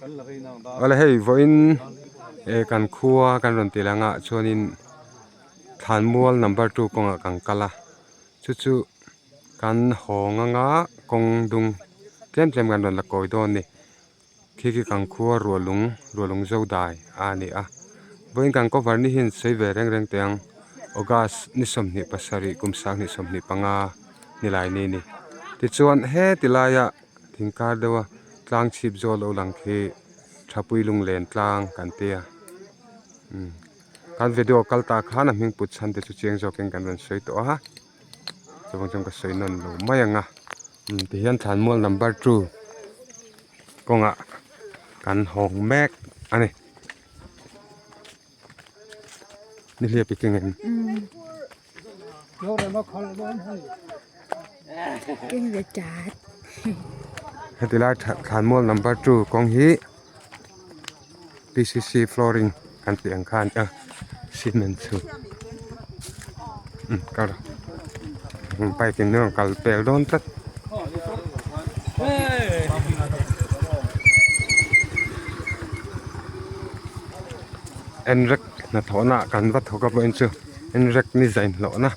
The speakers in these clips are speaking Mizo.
Awle hei vawiin eh kan khua kan rawn tih langah chuanin thlanmual number two kawngah kan kal a chu chu kan hawng anga kawng dung tlem tlem kan rawn la kawi dawn a ni. Khi khi kan khua rualung rualung zo dai a ni a vawiin kan cover ni hian sawi ve reng reng teh ang august ni 27 kum 2025 nilai ni a ni tichuan heti laia thing kar deuha tlang chhip zawl lo lang khi thapui lunglen tlang kan ti a umm kan video kal ta khan a hming put chhan te chu chiang zawkin kan rawn sawi tawh a. Chuvang chuan ka sawi nawn lo mai ang a tihian thlanmual number two kawngah kan hawng mek a ni nihliap i keng em heti lai thlanmual number two kawng hi P_C_C flooring kan tih ang kha a ni a cement chu kar bike in a rawn kal pel dawn tlat. Enrek hnathawhna ah kan va thawk a pawhin chu enrek ni zain hlawhna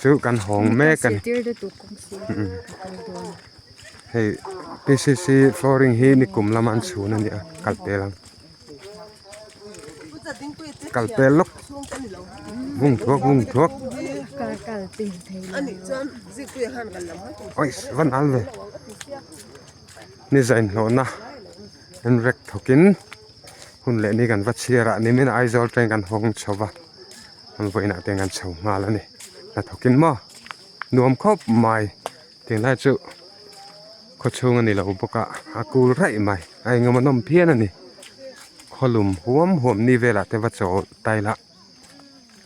chu kan hawng mek a ni. Hei P_C_C flooring hi nikum lama an chhun a ni a kal pel ang kal pel lawk vung thuak vung thuak awih va nal ve ni zain hlawhna an rek thawkin hun leh ni kan va chhiar a nimin Aizawl train kan hawng chho va an vawiinah te kan chho nghal a ni hnathawkin maw nuam khawp mai. Tunlai chu khaw chhung a ni lo bawk a a kul raih mai a engemaw nawm phian a ni khaw lum huam huam ni velah te va chawl tai la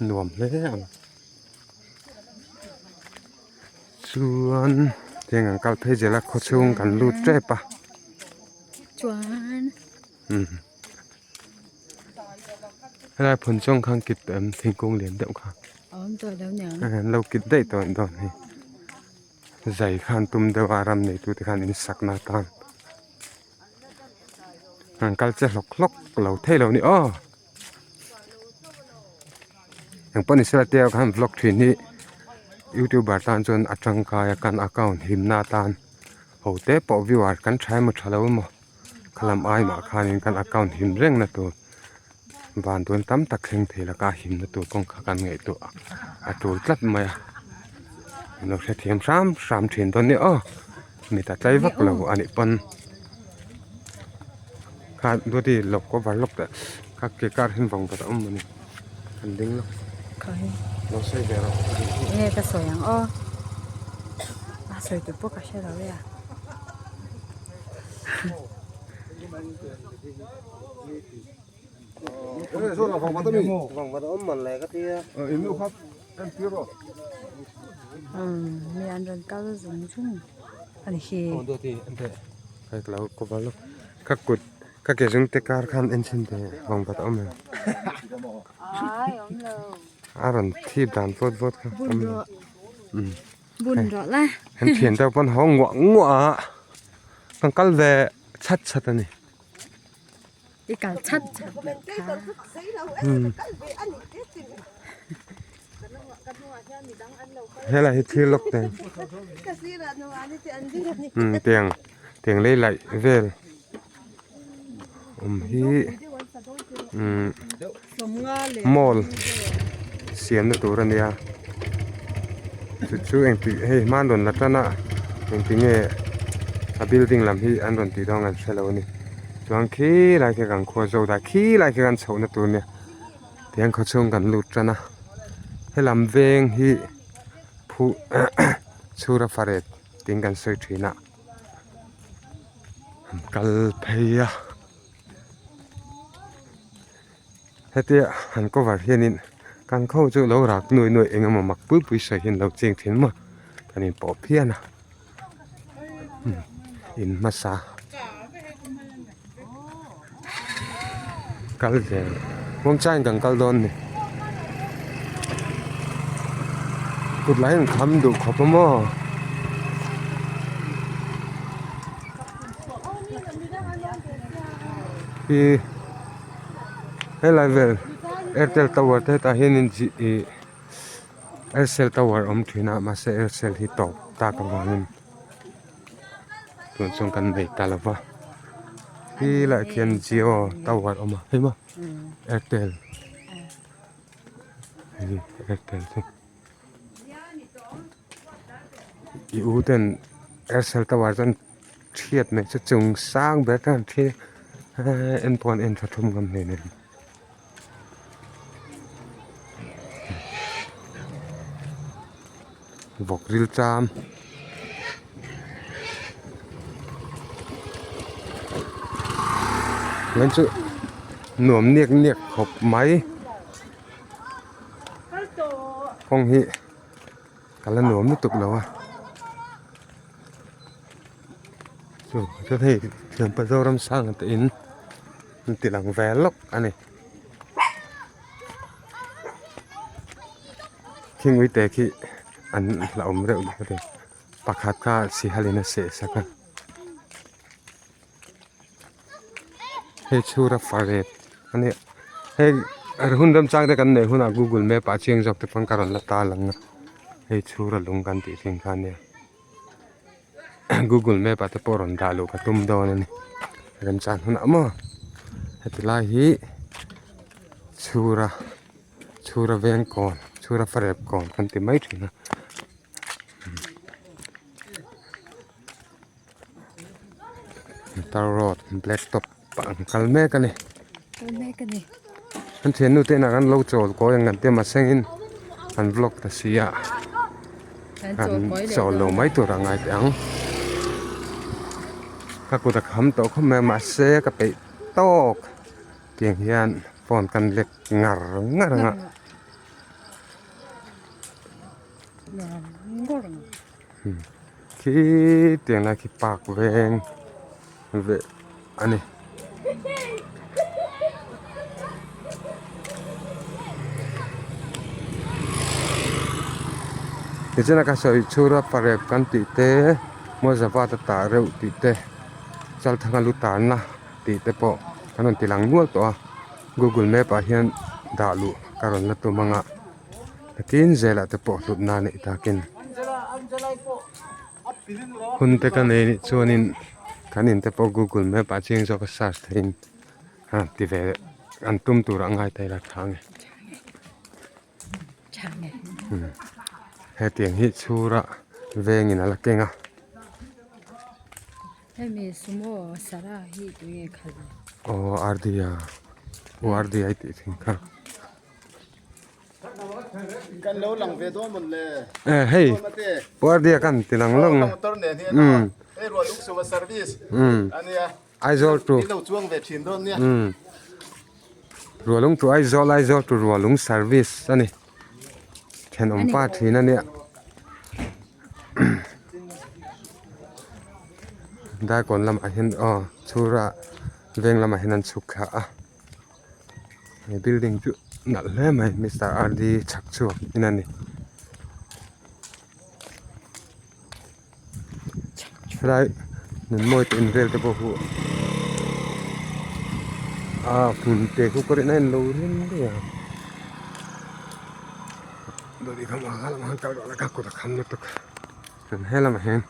nuam hle ang chuan tiang an kal phei zel a khaw chhung kan lut tep a chuan umm helai phun chawng khan kit tawh em thingkung lian deuh kha. Awm tawh lo niang. An lo kit daih tawh dawn hi. Zai khan tum deuh a ram nei tute khan in sak na tan. An kal che hlawk hlawk lo thei lo ni aw. Eng pawh ni sela te khan vlog thin hi youtuber tan chuan a tangkai a kan account himna tan ho te pawh viewer kan tha emaw tha lo emaw khalam ai mah khanin kan account him reng na tur. Van dawn tam tak thleng thei laka himna tur kawng kha kan ngaihtuah a tul tlat mai a an lo hrethiam hram hram thin dawn nia aw mit a tlai vak lo a nih pawn kha duati lo cover lawk teh kha ke kar hian vang vat a awm a ni an ding lawk lo sawi ve rawh nge ka sawi ang aw a sawi tur pawh ka hre lo e a. Mi an rawn kal zung zung a ni hi. Ka kut ka ke zung te kar khan en chhin teh vang vat a awm em a rawn thip dan vawt vawt kha awm lo bun rawh la an thian deuh pawn haw nguah nguah a kan kal ve chhat chhat a ni. I kal chhat chhat loh kha. Helai hi thil lawk te umm tiang tiang lei laih vel awm hi umm mall siamna tur a nia chu chu engtik hei hman rawn la tan a engti nge a building lam hi an rawn tih dawn an hre lo a ni chuan khi lai khi kan khua zo dah khi lai khi kan chhohna tur nia tihian khaw chhung kan lut tan a helam veng hi phuh chhura faret tiin kan sawi thin a an kal phei a. Hetia han cover hianin kan kho chu lo rak nuai nuai eng emaw mak pui pui sawi hian lo cheng thin maw kan inpawh phian a in hmasa kal zel kawngchain kan kal dawn a ni kut lah hian kham duh khawp a maw. Hi helai vel airtel tower te hetah hianin ih aircel tower a awm thin a mahse aircel hi tawp tak avangin tun chuan kan nei ta lo va khi laiah khian jio tower a awm a hei maw airtel hei airtel chu. I u ten aircel tower chuan thiat mai chu chung sang ber khan an thlir a en pawh an en tha thum ngam hle nen. Vawk ril cham. Chuan chu nuam niak niak khawp mai. Kawng hi ka la nuam lutuk lo a chu chuan hei thianpa Zoramsanga te in an ti lang ve lawk a ni khing uite khi an hlauhawm reuh ka ti pakhat kha sihal in a seh sak a. Hei chhura farep a nia hei hun remchang te kan neih hunah google map ah chiang zawk te pawn ka rawn la ta lang a hei chhura lung kan tih thin kha ania google map ah te pawh rawn dah luh ka tum dawn a ni remchang hunah maw heti lai hi chhura chhura veng kawn chhura farep kawn kan ti mai thin a. Tar road black top ah an kal mek a ni. Kal mek a ni. An thiannu te inah khan lo chawl kawi ang kan tia mahsengin an vlog ta si a. Kan chawl lo mai tur a ngai teh ang. Ka kut a kham tawh khawp mai a mahse ka peih tawk tiang hian phone kan lek ngar ngar ang a. Ngar ngar ang. Khi tiang lai khi park veng ve a ni. Tichuan a ka sawi chhura parep kan tih te Mualzavata tah reuh tih te Chalthanga lu tarna tih te pawh kan rawn ti lang nual tawh a google map ah hian dah luh ka rawn la tum ang a. Tin zelah te pawh hlut na neih takin hun te ka nei nih chuanin kan in te pawh google map ah chiang zawk a search theihin a ti ve an tum tur a ngai ta ila tha nge hetiang hi chhura vengin a la keng a. Hemi sumo sara hi tunge khalh le? Aw RD-a u RD-a i tih thin kha. Kan lo lang ve dawn mawn le. Eh hei Guardia kan ti lang lang. Motor nen hian um hei ruah lung suma service um ania Aizawl to lo chuang ve thin dawn nia. Um ruah lung to Aizawl Aizawl to ruah lung service ani thenawm pa thin ania Daikawn lamah hian aw chhura veng lamah hian an chhuk thla a. He building chu nalh hle mai mister R D chhak chhuak in a ni helai nunmawi te in vel te pawh hu a hmun te khu ka rin a inlo ring daih a dawhkan kha lamah kal rawh la ka kut a kham lutuk chuan he lamah hian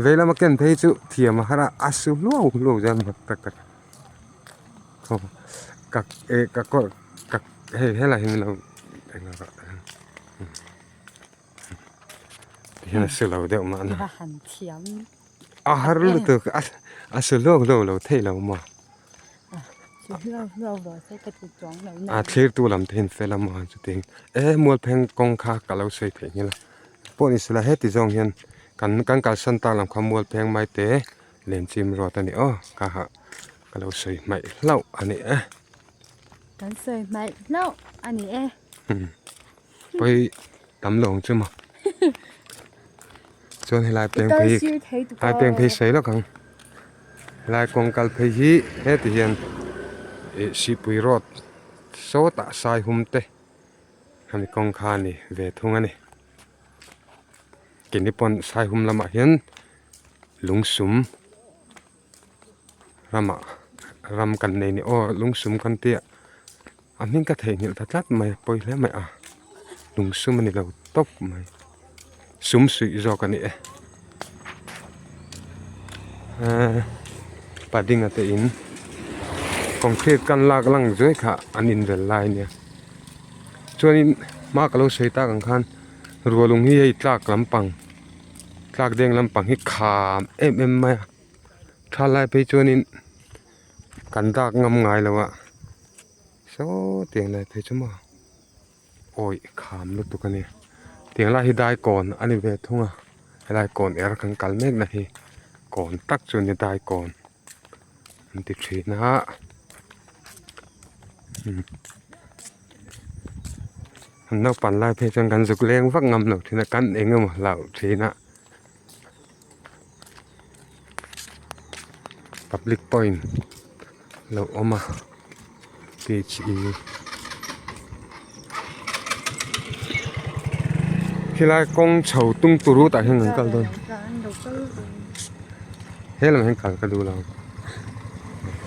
vei lama ken phei chu thiam a har a a su hluau hluau zel mai tak tak. Ka eh ka kawr ka hei helai hi lo tihian a su lo deuh mahna a har lutuk a a su hlawk hlawk lo theih lo maw a thlir tu lam te hian fel a maw chuti e mualpheng kawng kha ka lo sawi theih nghilh a pawh ni sela heti zawng hian kan kan kalsan tak lam kha mualpheng mai te. Lenchim road a ni aw ka ha ka lo sawi hmaih hlauh a ni e. Kan sawi hmaih hlauh a ni e. Pawi tam lo ang chu maw. Chuan helai peng phei helai peng phei sawi lawk ang. Helai kawng kal phei hi heti hian ih Sihpui road sawtah Saihum te hemi kawng kha a ni ve thung a ni. Keini pawn Saihum lamah hian lungsum ramah ram kan nei ni aw lungsum kan tia a hming ka theihnghilh ta tlat mai a pawi hle mai a lungsum a ni lo tawp mai sum suih zawk a ni e ehh padding a te in concrete kan lak lang zuai kha an inrel lai a nia chuanin hma ka lo sawi tak ang khan rualung hi hei tlak lampang tlak deng lampang hi kham em em mai a tha lai phei chuanin kan dak ngam ngai lo a saw tiang lai phei chu maw awi kham lutuk a ni tiang lai hi daikawn a ni ve thung a helai kawn er kan kal mek na hi kawn tak chu a ni daikawn an ti thin a an naupang lai phei chuan kan zuk leng vak ngam lo thin a kan eng emaw hlauh thin a. Public point lo awm a page ih khilai kawng chho tung turu tah hian an kal dawn he lam hian kal ka duh lo.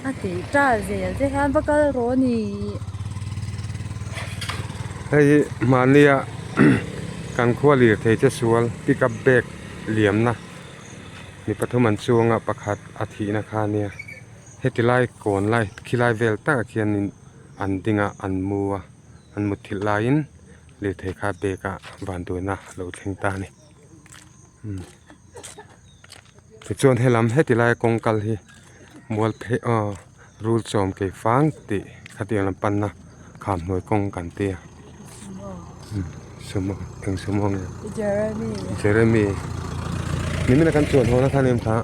A tih ta zel te hian va kal rawh a ni. Hei hi mahnia kan khua lirthei che sual pick up bag liamna mi pathum an chuang a pakhat a thihna kha a nia heti lai kawn lai khilai vel takah khianin an ding a an mu a an mutthilh laiin lirthei kha bag ah vanduaina a lo thleng ta a ni. Tichuan helam heti laia kawng kal hi mual phei aw rul chawm kei fang tih khatiang lam panna kham hnuai kawng kan ti a sumo eng sumo nge Jeremy Jeremy nimina kan chuan haw na kha nem kha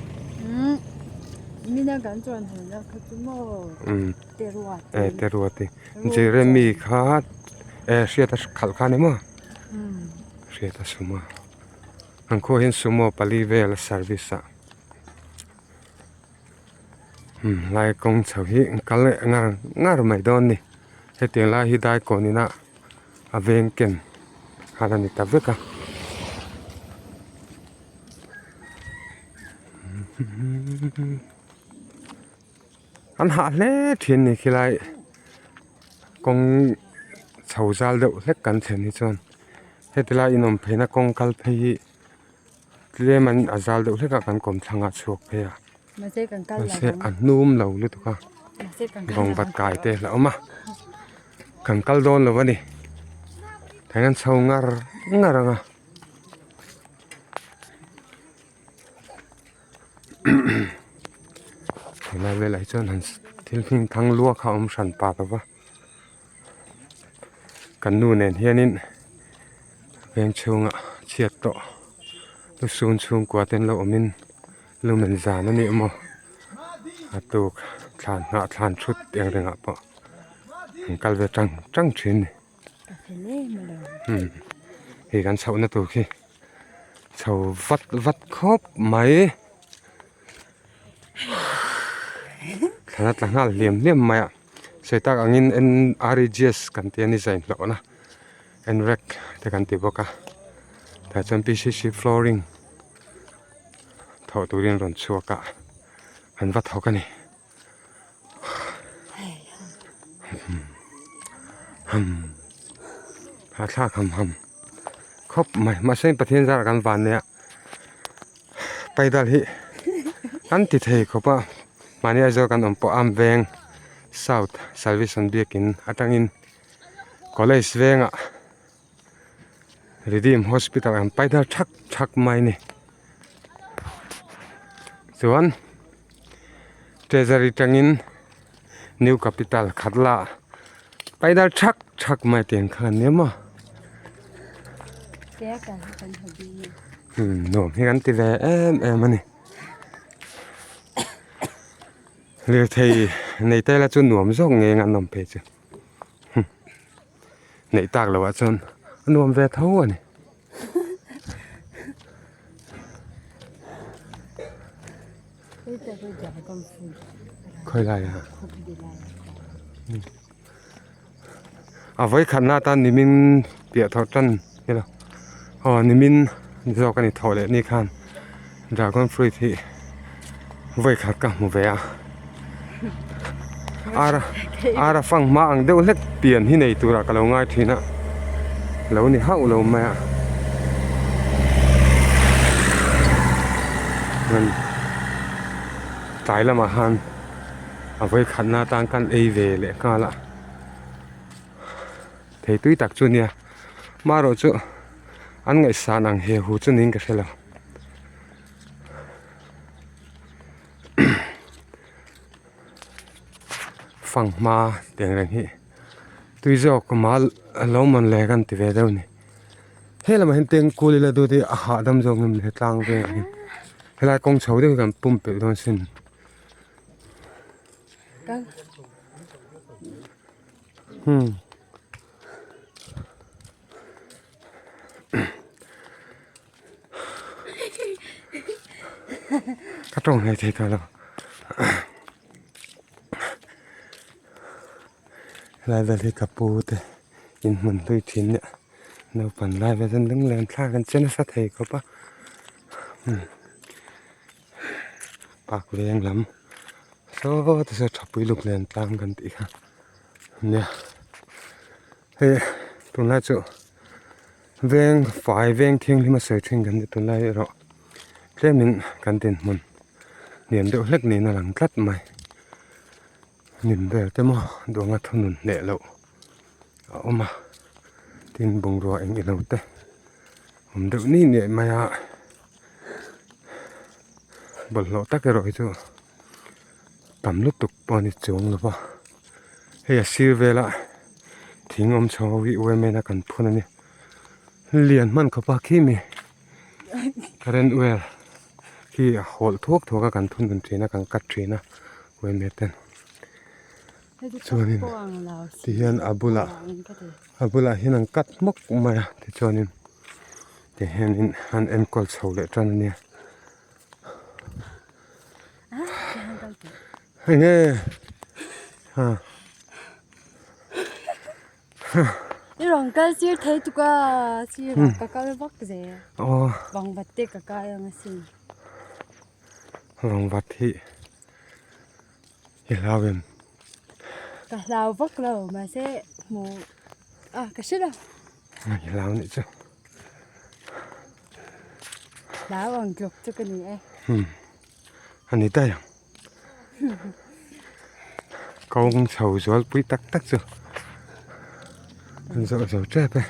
nimina kan chuan haw na kha chu maw teruati e teruati Jeremy kha e hriata khalh kha ni maw hriata sumo. An khuaah hian sumo pali vel a service a umm lai kawng chho hi an kal leh ngar ngar mai dawn a ni hetiang lai hi daikawn inah a veng ken khan a ni ta vek a. An hah hle thin a ni khilai kawng chho zal deuh hlek kan thlen hi chuan. Heti lai inawm pheina kawng kal phei hi tlem an a zal deuh hlek a kan kawm thlangah a chhuak phei a mahse a hnum lo lutuk a vawngvat kai te a awm a kan kal dawn lo a ni theng an chho ngar ngar ang a. Helai velah hi chuan han thil hming thang luak kha a awm hran pah lo va. Kan nu nen hianin veng chhungah chhiat tawh lusun chhungkua te an lo awmin lumen zan a ni emaw a tuk thlan nghah thlan thut eng rengah pawh an kal ve tang tang thin a ni. Hei kan chhohna tur khi chho vat vat khawp mai. Thlan a tla nghal hliam hliam mai a. Sawi tak angin N_R_E_G_S kan tih a ni zain hlawhna N_R_E_C te kan ti bawk a tah chuan P_C_C flooring thawh turin a rawn chhuak a an va thawk a ni hahthlak ham ham khawp mai mahse Pathian zarah kan van nei a paidal hi kan ti thei khawp a. Mahni Aizawl kan awm pawh am veng South Salvation Biakin atangin College vengah Redeem Hospital an pai dar thak thak mai a ni. Chuan Treasury tangin New Capital Khatla pai dar thak thak mai tih ang kha an ni a maw. Nuam hi kan ti ve em em a ni. Lirthei nei te la chu nuam zawk nge an awm phei chu neih tak loh ah chuan a nuam ve tho a ni. Khawi lai ah a vawikhatna atan nimin piah thawh tan ni lo aw nimin zawk a ni thawh leh ni khan dragon fruit hi vawikhat ka hmu ve a. Ara ara fanghma ang deuh hlek pian hi nei turah ka lo ngai thin a lo ni hauh lo mai a tlai lamah khan a vawikhatna atan kan ei ve leh nghal a thei tui tak chu a nia marawh chu an ngaihsan ang he hu chu niin ka hre lo. Fanghma tih reng hi tui zawk mal lo man le kan ti ve deuh a ni he lamah hian teng kul ila dut hi a hahdam zawk ngem le tlang vel hi helai kawng chho deuh hi kan pumpelh dawn a sin. Ka tawng hlei thei tawh lo helai vel hi ka pu te inhmun hlui thin nia naupang lai vel chuan lunglen thlak an che nasa thei khawp a park veng lam saw te saw thapui luklen tlang kan tih kha nia hei tunlai chu. Veng fai veng thianghlim a sawi thin kan ni tunlai erawh tlemin kan dinhmun hniam deuh hlek niin a lang tlat mai hnim vel te maw duanga thunun hneh loh a awm a tin bungrua eng ilo te awm deuh ni niaih mai a bawlhhlawh tak erawh hi chu tam lutuk pawh a ni chuang lo va hei a sir vela thing awm chho ho hi uamen a kan phun a ni lian hman khawp a khi mi current wire khi a hawlh thuak thuak a kan thun dun thin a kan cut thin a uamen ten chuanin tihian a bulah a bulah hian an cut hmawk mai a tichuanin tihianin an enkawl chho leh tan a nia. Enge ha I rawn kal sir thei tuk a sir ah ka kal vak zel vangvat te ka kai ang asin vangvat hi i hlau em ka hlau vak lo mahse hmuh ah ka hre lo i hlau nih chu. Hlau ang tluk chu ka ni e. Hmm. A ni daih ang. Kawng chho zual pui tak tak chu. An zawh zo tep e.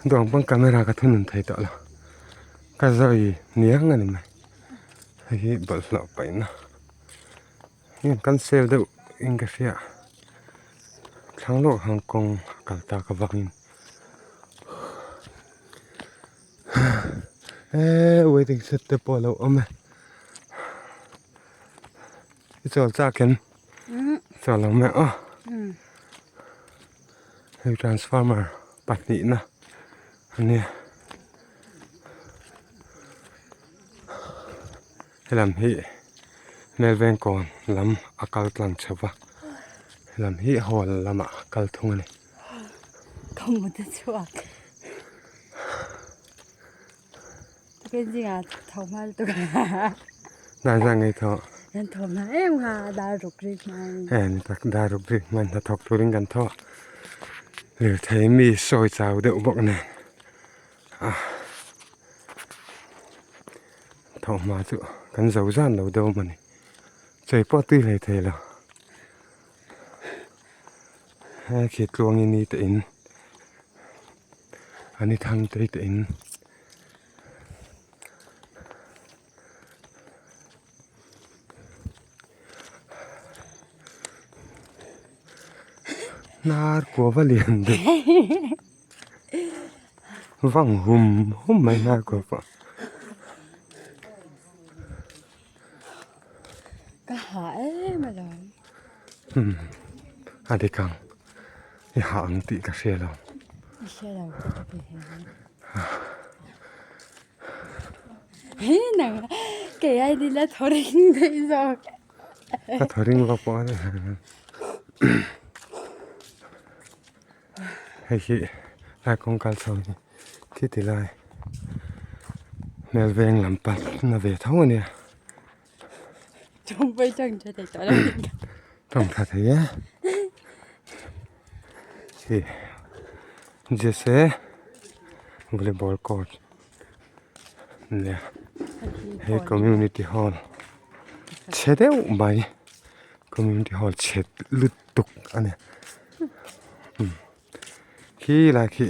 Duang pang camera ka thunun thei tawh lo. Ka zawi niang a ni mai. Hei hi bawlhhlawh paihna. Heng kan sel deuh in ka hria thlang lawk ang kawng a kal tak avangin eee waiting shed te pawh a lo awm e i chawl chak em chawl lo mai aw hei transformer pahnihna a nia Helam hi Melvengkawn lam a kal tlang chho va, helam hi hall lamah a kal thung a ni. Ka mut a chhuak. Tukin zingah tho hma lutuk a. Dar zan ngei tho. Kan tho hma em kha dar ruk rik hma in. E ni tak dar ruk rik hma in hnathawk turin kan tho a. Lirthei mi sawi chau deuh bawk nen. Thawhhma chu kan zo zan lo deuh a ni chei pawh tui hlei thei lo he khi tluangin ni te in a ni thang te te in. Hnar kuava lian deuh. Vang hum hum mai hnar kual pawh. Ka hah em alawm. Hmm a dik ang i hah ang tih ka hria lo. I hria lo ka ti ve hle. Hei nang kei ai nila thaw ring daih zawk. Ka thaw ring vak pawh a ni. Hei hi lai kawng kal chho hi khi ti lai hmel veng lam pan na ve tho a nia. Tawng pawh i tawng tha thei tawh lo nih kha. Tawng tha thei e. Hi Jese volleyball court nia he community hall chhe deuh mai community hall chhe lutuk a ni. Khi lai khi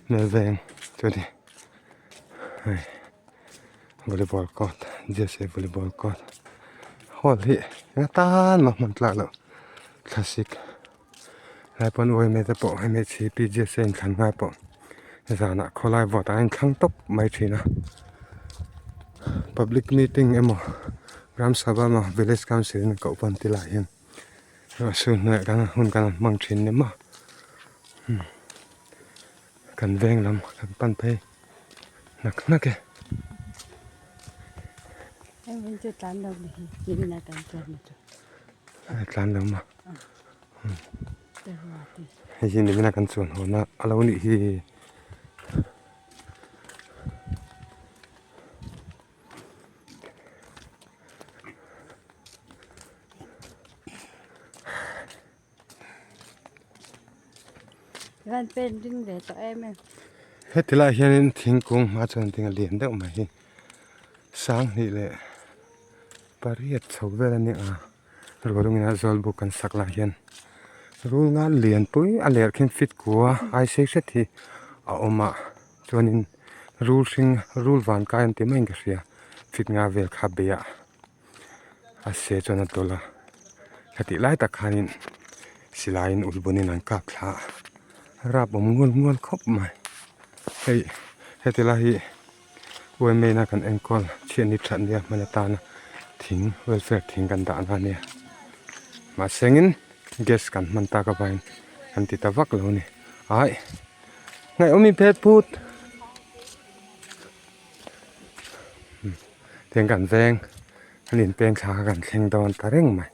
Melveng chu a ni hei volleyball court J C volleyball court hall hi eng atan mah hman tlak loh thlasik lai pawn uaime te pawh M H C P J C a inthlan ngai pawh zanah khawlai vawt ah a inthlang tawp mai thin a public meeting emaw ram sabha emaw village council in a koh pawn ti lai hian. Ruahsur hnuaiah kan hun kan han hmang thin ni maw kan veng lam kan pan phei hnak hnak e. Tlan lo maw hei hi nimina kan chuan haw na a lo nih hi. Van pen ding ve tawh em em. Heti lai hianin thingkung hma chuan ding a lian deuh mai hi sanghnih leh pariat chho vel a ni a rualungin a zawl buk kan sak lai hian rul nga lianpui a ler khin fit kua ai sei hret hi a awm a chuanin rul hring rul van kai an ti maiin ka hria fit nga vel kha bei ah a se chuan a tawlh a khatih lai tak khanin silaiin ul bunin an kap thla a rap awm ngual ngual khawp mai hei heti lai hi U_M_A na kan enkawl chhiatni that nia hman atana thing welfare thing kan dah na ania mahsengin gas kan hman tak avangin kan ti ta vak lo a ni aih ngaihawm in phet phut. Tiang kan veng an inpeng thla kha kan thleng dawn ta reng mai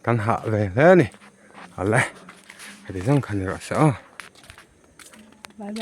kan hah ve hle a ni a le heti zawng kha ni rawh se aw.